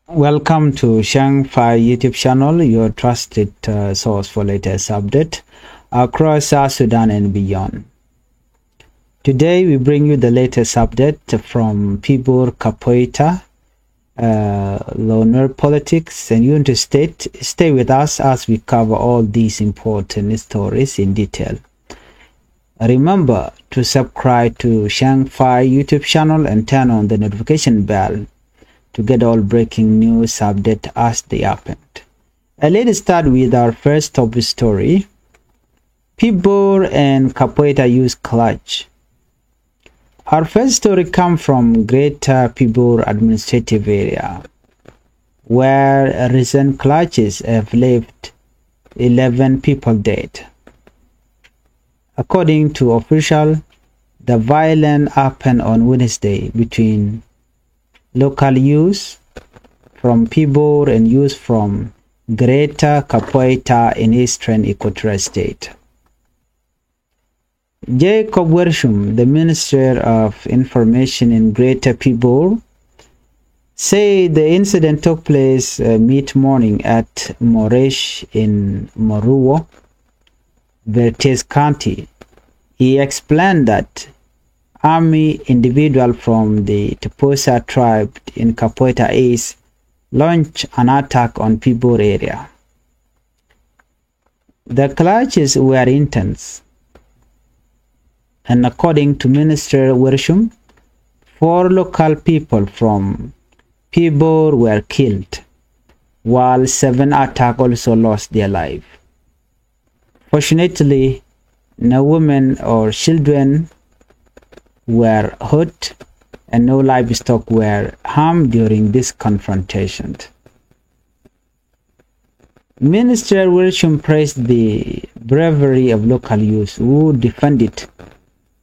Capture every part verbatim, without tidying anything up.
Welcome to Shang Fai YouTube channel, your trusted uh, source for latest update across South Sudan and beyond. Today we bring you the latest update from Pibor, Kapoeta, uh, Lou Nuer politics and Unity State. Stay with us as we cover all these important stories in detail. Remember to subscribe to Shang Fai YouTube channel and turn on the notification bell to get all breaking news update as they happen. Uh, let's start with our first top story. Pibor and Kapoeta use clash. Our first story comes from Greater Pibor Administrative Area, where recent clashes have left eleven people dead. According to official, the violence happened on Wednesday between local youth from Pibor and youth from Greater Kapoeta in eastern Equatoria State. Jacob Wershum, the Minister of Information in Greater Pibor, said the incident took place uh, mid-morning at Moresh in Moruo, Vertes County. He explained that army individual from the Toposa tribe in Kapoeta East launched an attack on Pibor area. The clashes were intense, and according to Minister Wershum, four local people from Pibor were killed, while seven attack also lost their life. Fortunately, no women or children were hurt, and no livestock were harmed during this confrontation. Minister Wilson praised the bravery of local youth who defended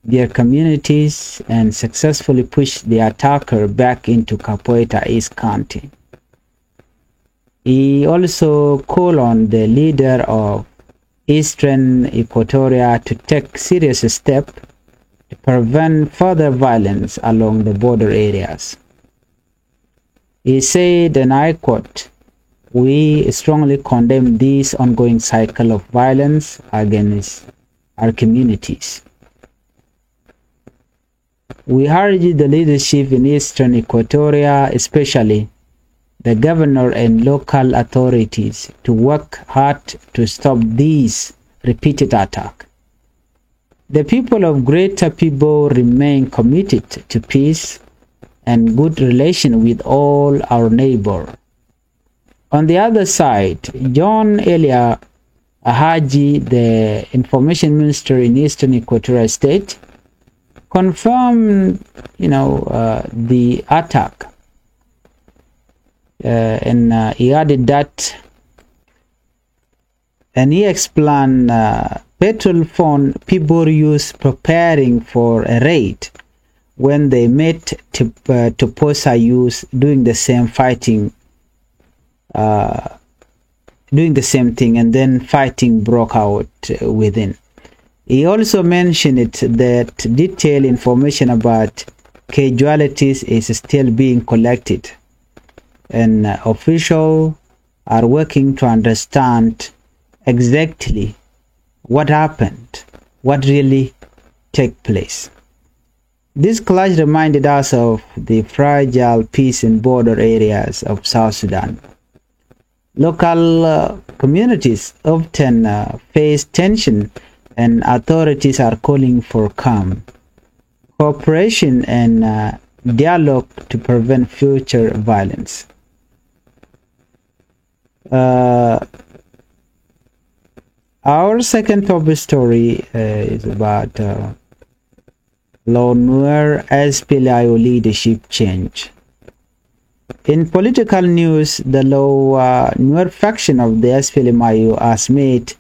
their communities and successfully pushed the attacker back into Kapoeta East County. He also called on the leader of Eastern Equatoria to take serious steps to prevent further violence along the border areas. He said, and I quote, "We strongly condemn this ongoing cycle of violence against our communities. We urge the leadership in Eastern Equatoria, especially the governor and local authorities, to work hard to stop these repeated attacks. The people of Greater Pibor remain committed to peace and good relation with all our neighbor." On the other side, John Elia Ahaji, the information minister in Eastern Equatoria State, confirmed, you know, uh, the attack. Uh, and uh, he added that, and he explained, uh, patrol found Pibor youth preparing for a raid when they met to, uh, Toposa youth doing the same fighting, uh, doing the same thing, and then fighting broke out, uh, within. He also mentioned it that detailed information about casualties is still being collected, and, uh, officials are working to understand exactly what happened, what really take place. This clash reminded us of the fragile peace in border areas of South Sudan. Local, uh, communities often, uh, face tension, and authorities are calling for calm, cooperation, and, uh, dialogue to prevent future violence. Uh, our second top story, uh, is about, uh, Lou Nuer S P L M I O leadership change. In political news, the Lou, uh, Nuer faction of the S P L M I O has made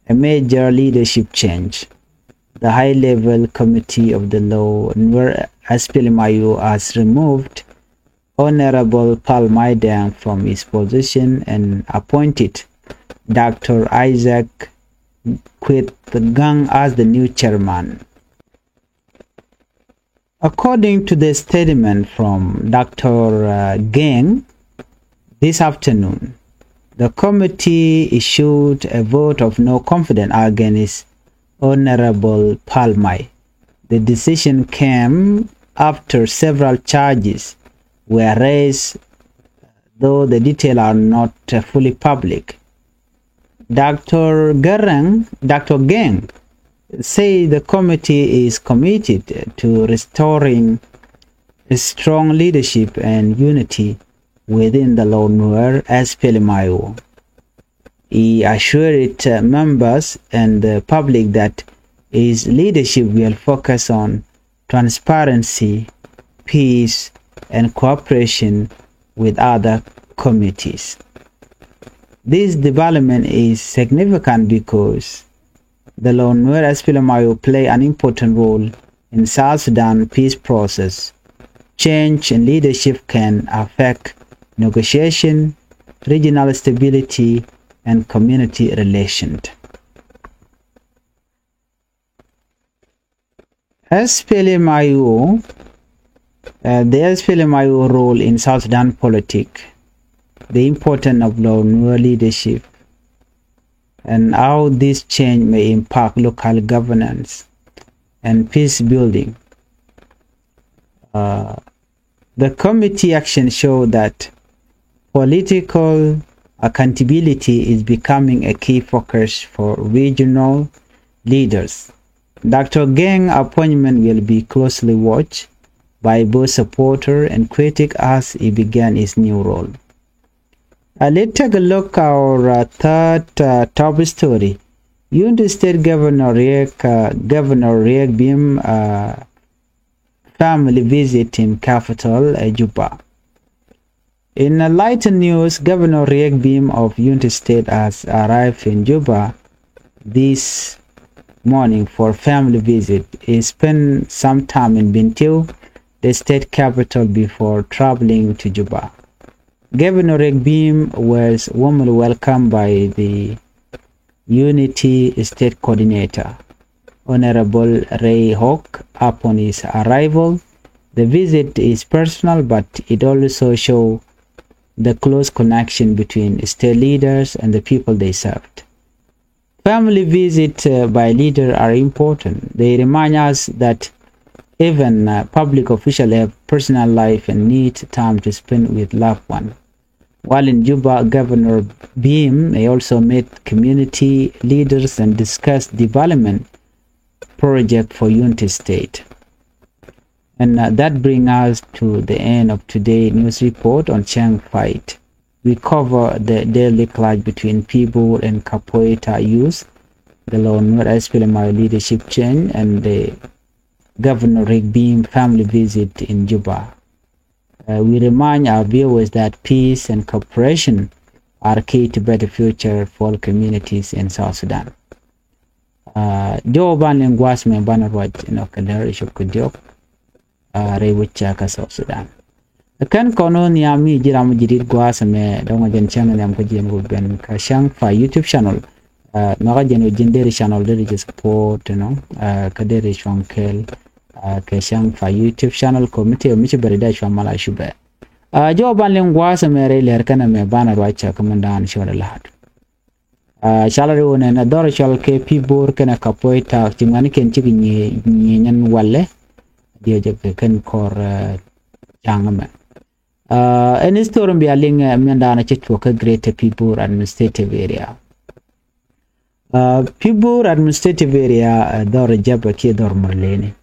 a major leadership change. The high-level committee of the Lou Nuer S P L M I O has removed Honorable Pal Maidang from his position and appointed Doctor Isaac Kuitgang as the new chairman. According to the statement from Doctor, uh, Geng, this afternoon, the committee issued a vote of no confidence against Honorable Palmai. The decision came after several charges were raised, though the details are not, uh, fully public. Doctor Garang, Doctor Geng, say the committee is committed to restoring strong leadership and unity within the Lou Nuer S P L M I O. He assured, uh, members and the public that his leadership will focus on transparency, peace, and cooperation with other committees. This development is significant because the Lou Nuer S P L M I O play an important role in South Sudan peace process. Change in leadership can affect negotiation, regional stability, and community relations. S P L M I O, uh, the S P L M I O role in South Sudan politics, the importance of Lou Nuer leadership, and how this change may impact local governance and peace building. Uh, the committee action show that political accountability is becoming a key focus for regional leaders. Doctor Geng appointment will be closely watched by both supporter and critic as he began his new role. Uh, let's take a look our, uh, third, uh, top story. Unity State Governor Riek, uh, Governor Riek Bim, uh, family visit in capital, uh, Juba. In a lighter news, Governor Riek Bim of Unity State has arrived in Juba this morning for family visit. He spent some time in Bentiu, the state capital, before traveling to Juba. Governor Riek Bim was warmly welcomed by the Unity State Coordinator, Honorable Ray Hawk, upon his arrival. The visit is personal, but it also shows the close connection between state leaders and the people they served. Family visits, uh, by leaders are important. They remind us that even, uh, public officials have personal life and need time to spend with loved ones. While in Juba, Governor Bim may also meet community leaders and discuss development project for Unity State. And, uh, that brings us to the end of today's news report on Chang fight. We cover the daily clash between Pibor and Kapoeta youth, the Lou Nuer S P L M I O leadership change, and the Governor Riek Bim family visit in Juba. Uh, we remind our viewers that peace and cooperation are key to better future for all communities in South Sudan. Uh, jɔw ban liŋ gua̱a̱th mɛ banɛ ruac inɔ kɛ lɛr icop kɛ diɔk, uh, rɛy wec kä South Sudan. Kɛn kɔn wä nhiam mi ji̱ ram ji̱ di̱t gua̱a̱th mɛ dɔ̱ŋ jɛn cäŋ nhiam kä ji̱n wä ben kä Chang five YouTube channel. Uh, nhɔkä jɛn wä ji̱n deri channel deri jɛ support, you know, uh, kä deri cuɔ̱ŋ kɛɛl, uh, kɛ Chang five YouTube channel committee mi ci beri dee cuɔ̱ŋ mala cupɛ. Uh, jɔw ban liŋ gua̱a̱th mɛ rɛy lɛr kɛnɛ mɛ banɛ ruac kä mɛn da̱a̱n cuɔ̱l la̱t. Uh, cala ri wä nɛnɛ dhɔr cɔl kɛ Pibor kɛnɛ Kapoeta ci ŋuɛ̈ni kɛn cik nyi nyi nyɛn walɛ. Diɛ jɛ kɛ kɛn kɔr, uh, caŋ mɛ. Uh, ɛn history bia liŋ, uh, mɛn da̱a̱n ci tuɔk kä Greater Pibor Administrative Area. Uh, Pibor Administrative Area, uh, dhɔr jɛp kiɛ dhɔr murleni.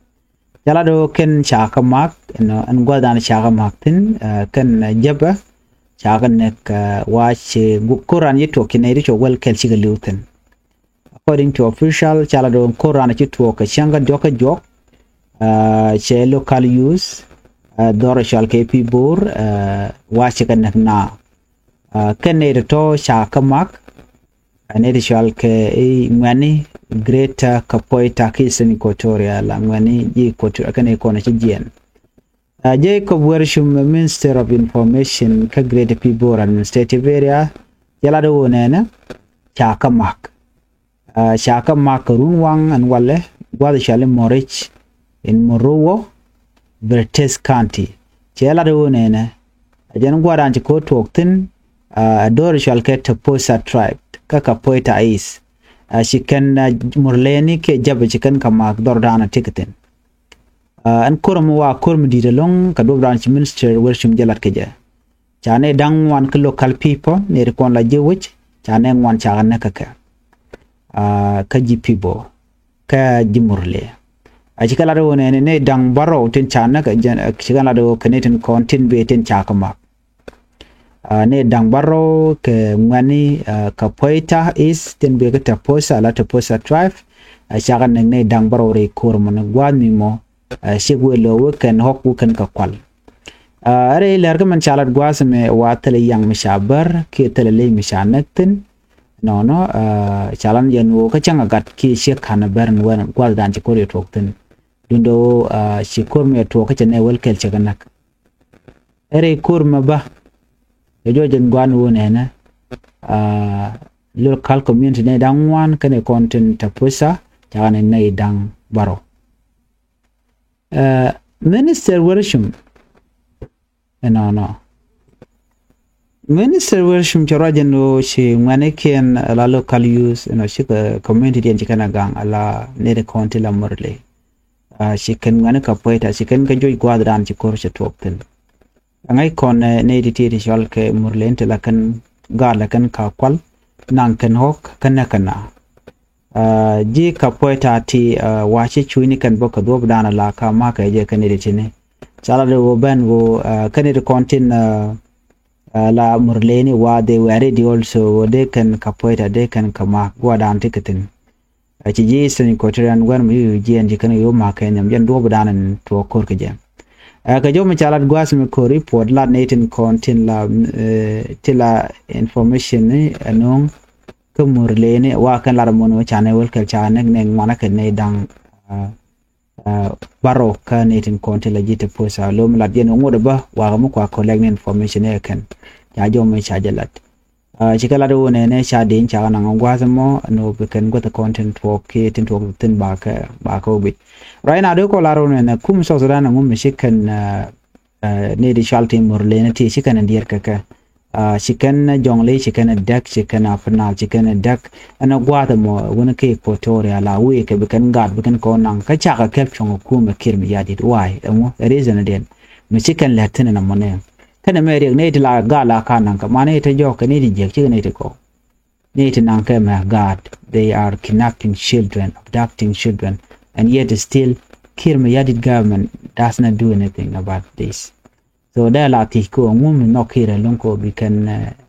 Cala do kɛn cakä mak, you know, ɛn gua̱dan cakä mak thin, uh, kɛn, uh, jɛpɛ cakä nɛk, uh, wac, uh, koran yi tuɔk kinɛ ri cɔ wel kɛl cikɛ liw thin. According to official, cala do koran ci tuɔk kɛ cäŋ kä diɔk kä juɔk, uh, cɛ local youth, uh, dhɔr cɔal kɛ Pibor, uh, wac cikɛ nɛk na. Uh, kɛn nɛ ri tɔ cakä mak, Aneti cual kɛ i̱ ŋuɛni Greater Kapoeta ki Eastern Equatoria la ŋuɛni ji̱ Equatoria kɛnɛ kɔnɛ ci jiɛn. Uh, Jacob Wershum, Minister of Information kä Greater Pibor Administrative Area, jɛ lat wä nɛnɛ cakä mak. Uh, cakä mak kɛ run waŋ ɛn walɛ guath cual i̱ Moric in Morowo, Vertes County. Cɛ lat wä nɛnɛ a jɛn gua̱dan ci ko̱ tuɔɔk thi̱n. Ɛ do̱r cual kɛ Taposa tribe kä Kapoeta East. Ci kɛn Murleni kiɛ Jabɛ ci kɛn kɛ mak dhɔr da̱a̱n a tikitin. Ɛn ko̱r mi wa ko̱r mi di̱i̱t ɛlɔ̱ŋ kɛ duɔ̱p da̱a̱n ci minister Wercum jɛ lat kɛ jɛ. Ca nɛy da̱ŋ ŋuan kä local people nɛy ti kɔn la ji̱ wec ca nɛy ŋuan ca kɛ näk kä kɛ. Kä ji̱ Pibor kä ji̱ Murle. A ci kɛ lat ɣöö nɛni nɛy da̱ŋ bärɔw tin ca näk, ci kɛ lat ɣöö kɛ nɛy tin kɔn tin bëë tin ca kɛ mak. Nɛy da̱ŋ bärɔw kɛ ŋuɛ̈ni Kapoeta East tin bëë kä Taposa la Taposa tribe. Ca kɛ näk nɛy da̱ŋ bärɔw rɛy ko̱r mɔ ni gua̱a̱th mi mɔ. Cik wëë lo̱o̱ wä kɛn ɣɔ̱k wä kɛn kɛ kual. Rɛy lɛr kä mɛn ca lat gua̱a̱th mɛ wa thilɛ yaŋ mi ca bär kiɛ thilɛ ley mi ca näk thi̱n. Nɔnɔ ca lan yɛn ɣöö kä cäŋ a gat kiɛ ciek ka̱n a bär ni wɛn gua̱a̱th dan ci ko̱r yɛ tuɔɔk thi̱n. Duundɛ ɣöö ci ko̱r mi yɛ tuɔɔk kä cɛ nɛ wäl kɛl cɛ kɛ näk. Rɛy ko̱r mɛ bä kɛ jɔc in gua̱n ɣöö nɛnɛ local community nɛy da̱ŋ ŋuan kɛnɛ kɔn tin Taposa ca kɛ näk nɛy da̱ŋ bärɔw. Minister Wercum ɛnɔnɔ. Minister Wercum cɛ ruac ɛn ɣöö ci ŋuɛ̈nikiɛn la local youth ɛnɔ cikɛ community diɛn ci kɛn a gaŋ ala nɛy ti kɔn ti la Murle. Ci kɛn ŋuɛ̈ni Kapoeta ci kɛn kɛ juɔc gua̱a̱th dan ci ko̱r cɛ tuɔɔk thi̱n. Ŋäc kɔn nɛy ti ti ti cɔal kɛ Murle ti la kɛn gaat la kɛn ka kual naŋ kɛn ɣɔ̱k kɛn nɛ kɛn na. Ji̱ Kapoeta ti wa ci cucni kɛn bä kɛ duɔ̱p dan la ka makɛ jɛ kɛn nɛy ti ti ni. Ca la dee wä ben wä kɛn nɛy ti kɔn tin la Murleni wa they were ready also wä dee kɛn Kapoeta dee kɛn kɛ mak gua̱a̱th dan ti kɛ thi̱n. Ci ji̱ Eastern Equatoria gua̱n mi yu jiɛn ci kɛn yu ma kɛ nyam jɛn duɔ̱p dan in tuɔɔk ko̱r kɛ jɛ. Kɛ jɔw mi ca lat gua̱a̱th mi ko̱r report lat nɛy tin kɔn tin la ti la information ni ɛnɔŋ kä Murleni wa kɛn lat mɔni wä ca nɛ wäl kɛl ca nɛ nɛ ŋuanä kɛ nɛy da̱ŋ bärɔw kä nɛy tin kɔn ti la ji̱ Taposa lo̱ mi lat jɛn ŋot bä wa kɛ mi kua collect ni information ni kɛn ca jɔw mi ca jɛ lat. Ci kɛ lat wun ɛnɛ ca di̱ny ca kɛ naŋ gua̱th mɔ ni wä bi kɛn gua̱th kɔn tin tuɔɔk ki tin tuɔɔk tin bakɛ bakɛ wä guic. Right now dee kɔ lat wun ɛnɛ kum South Sudan ɛŋu mi ci kɛn ni di cual ti Murleni ti ci kɛn diɛɛr kɛ kɛ. Ci kɛn Jɔŋli ci kɛn däk ci kɛn Apnal ci kɛn däk. Ɛn gua̱th mɔ wun ki Equatoria la wee kɛ bi kɛn gat bi kɛn kɔn naŋ kä cakɛ kɛp cuɔ̱ŋ kumɛ Kiir Mayardit why ɛŋu reason diɛn mi ci kɛn lɛt thin ɛn mɔ nɛ. Kɛn mɛ riɛk nɛy ti la gat la ka naŋ kɛ ma nɛy ti jɔk kɛ nɛy ti jiɛk cikɛ nɛy ti kɔ. Nɛy ti naŋ kɛ mɛ gaat they are kidnapping children, abducting children, and yet still Kiir Mayardit government does not do anything about this. So dee la thiec kɛ ŋu mi nhɔk Kiir ɛlɔ̱ŋ kɛ bi kɛn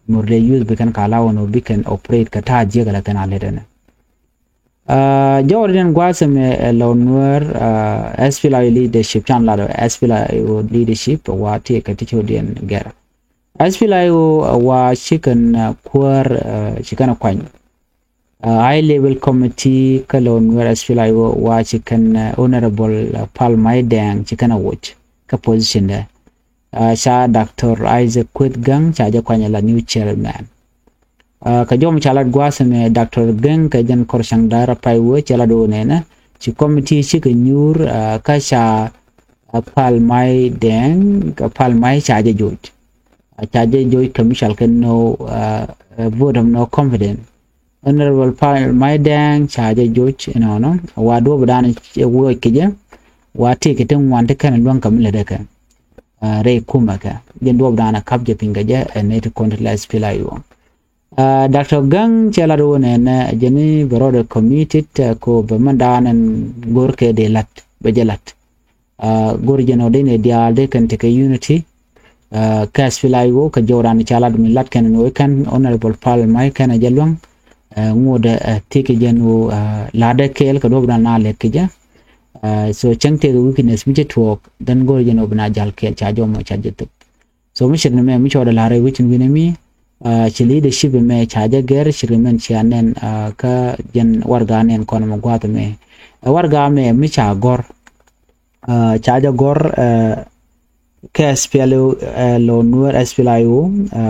Murle youth bi kɛn ka la wun bi kɛn operate kɛ ta̱a̱ jiäk la kɛn a lät ɛnɛ. Jɔwdɛ diɛn gua̱a̱th ɛmɛ ɛ lɔ Nuer, SPLA-IO leadership can lat SPLA-IO leadership wa ti kɛ ti cɔwdɛ diɛn gɛr. SPLA-IO wa ci kɛn kuäär ci kɛn kuany. High level committee kä lɔ Nuer SPLA-IO wa ci kɛn Honorable Pal Mai Deng ci kɛn a woc kä position dɛ. Ca Doctor Isaac Kueth Gäŋ ca jɛ kuany a la new chairman. Kɛ jɔw mi ca lat gua̱a̱th ɛmɛ Doctor Gäŋ kɛ jɛn kɔr caŋ da̱r a pay wee cɛ lat wee nɛnɛ ci committee cikɛ nyuur kä ca Pal Mai Deng kɛ Pal Mai ca jɛ joc. Ca jɛ joc kɛ mi cɔal kɛ no vote of no confidence. Honorable Pal Mai Deng ca jɛ joc inɔnɔ wa duɔp dan woc kɛ jɛ wa ti kɛ ti ŋuan ti kɛn luäŋ kɛ mi lɛ dɛ kɛ. Rɛy kumɛ kɛ jɛn duɔp dan kap jɛ piny kɛ jɛ ɛ nɛy ti kɔn ti la SPLA-IO. Doctor Gäŋ cɛ lat wun ɛnɛ jɛn ni bɛ rɔɔdɛ committed ko bɛ mɛn dan ɛn go̱r kɛ dee lat bɛ jɛ lat. Go̱r jɛn ɔ dee ni diaal dee kɛn tekɛ unity. Kä SPLA-IO kɛ jɔw dan ca lat mi lat kɛn ni wee kɛn Honorable Pal Mai kɛn a jɛ luäŋ. Ŋuɔdɛ thikɛ jɛn woo latdɛ kɛɛl kɛ duɔp dan na lɛk kɛ jɛ. So cäŋ tekɛ weakness mi cɛ tuɔɔk then go̱r jɛn ɔ bi na jal kɛɛl ca jɔw mɔ ca jɛ thop. So mi cit ni mɛ mi cɔɔdɛ la̱r ɛ wi̱c in wi̱n ɛ mi ci leadership mɛ ca jɛ gɛr ci ri mɛn cia nɛn kä jɛn warga nɛn kɔn mɛ gua̱a̱th mɛ. Ɛ warga mɛ mi ca gɔ̱r ca jɛ gɔ̱r kɛ SPLA-IO ɛ lɔ Nuer SPLA-IO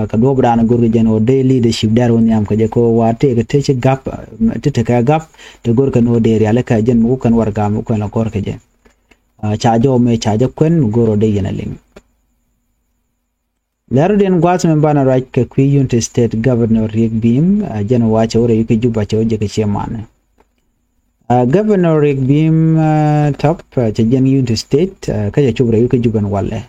kɛ duɔp dan go̱r kɛ jɛn ɔ dee leadership dɛr wä nhiam kɛ jɛ kɛ wa tëë kɛ tëë ci gap ti tekɛ gap te go̱r kɛ ni ɔ dee riali kɛ jɛn mi wukɛn warga mi wukɛn lɔ gɔ̱r kɛ jɛ. Ca jɔw mɛ ca jɛ kuɛn mi go̱r ɔ dee yɛn a liŋ. Lɛr rɔ̱diɛn gua̱a̱th min banɛ ruac kɛ kui̱ Unity State Governor Riek Bim, ɛ, jɛn wa cɛ wä rɛy wec kä Juba cɛ wä jɛ kɛ ciɛ manɛ. Ɛ, Governor Riek Bim, ɛ, Top, ɛ, cɛ jɛn Unity State, ɛ, kä cɛ cop rɛy wec kä Juba ɛn walɛ.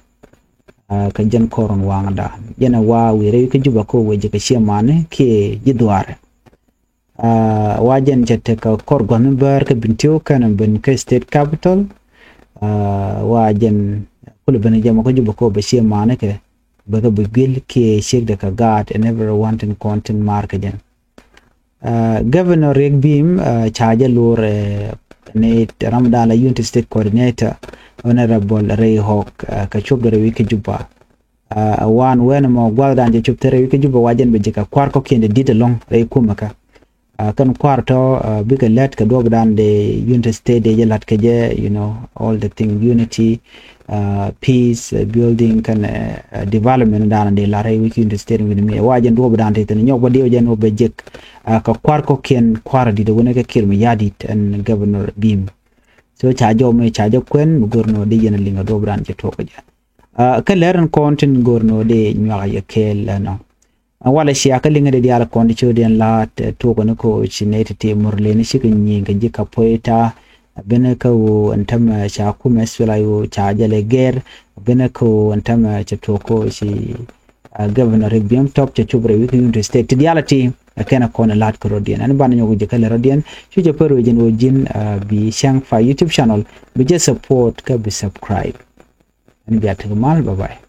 Ɛ, kɛ jɛn kɔr in waŋda. Jɛn ɛ wa wi̱i̱ rɛy wec kä Juba kä wec jɛ kɛ ciɛ manɛ kiɛ ji̱ dhuaarɛ. Ɛ, wa jɛn cɛ tekɛ kɔr gua̱th mi bäär kä Bentiu kɛnɛ ben kä state capital. Ɛ, wa jɛn kulɛ ben jɛ mɔ kä Juba kä wec bɛ ciɛ manɛ kɛ bɛ kɛ bi guil kiɛ ciekdɛ kɛ gaat ɛn everyone tin kɔn tin maar kɛ jɛn. Ɛ, Governor Riek Bim, ɛ, ca jɛ lor, ɛ, ni ram dan la Unity State Coordinator, Honorable Rei Hok, ɛ, kɛ cop dɛ rɛy wec kä Juba. Ɛ, wan wen mɔ gua̱th dan jɛ cop thil rɛy wec kä Juba wa jɛn bɛ jɛ kɛ kua̱r kɔ̱kiɛn dee dit ɛlɔ̱ŋ rɛy kumɛ kä. Ɛ, kɛn kua̱r tɔ, ɛ, bikɛ lät kɛ duɔ̱ɔ̱p dan dee Unity State dee jɛ la̱t kɛ jɛ, you know, all the thing, unity, ɛ, peace, ɛ, building, kɛnɛ, ɛ, development dan dee la̱t rɛy wec kä Unity State wi̱ni mi. Wa jɛn duɔ̱ɔ̱p dan ti thin nyɔk bä diɛw jɛn wä bɛ jek, ɛ, kɛ kua̱r kɔ̱kiɛn kua̱r dit wä ni kɛ Kiir Mayardit ɛn Governor Bim. So ca jɔw mi ca jɛ kuɛn mi go̱r ni wä di yɛn liŋ kɛ duɔ̱ɔ̱p dan jɛ tuɔk kɛ jɛ. Ɛ, kä lɛr in kɔn tin go̱r ni wä di nyuak jɛ kɛɛl ɛnɔ. Ɛ, walɛ cia kä liŋä di diaal kɔn ti ci wä di ɛn la̱t, ɛ, tuɔk ni ko ci nɛy ti ti mur leni ci kɛ nyiŋ kɛ ji̱ ka puɔy ta. Ɛ, ben kä ɣöö ɛn tämɛ ca kumɛ SPLA-IO ca jɛ lɛ gɛr. Ɛ, ben kä ɣöö ɛn tämɛ ca tuɔk ko ci, ɛ, Governor Riek Bim Top ca cop rɛy wec kä Unity State. Ti diaal ti, ɛ, kɛn ɛ kɔn ɛ la̱t kä rɔ̱diɛn. Ɛn banɛ nyɔk jɛ kɛ lɛ rɔ̱diɛn. Cu jɛ pär wec jɛn wä ji̱n, ɛ, bi cäŋ pa YouTube channel. Bi jɛ support kä bi subscribe. Ɛn bia tek mal, bye bye.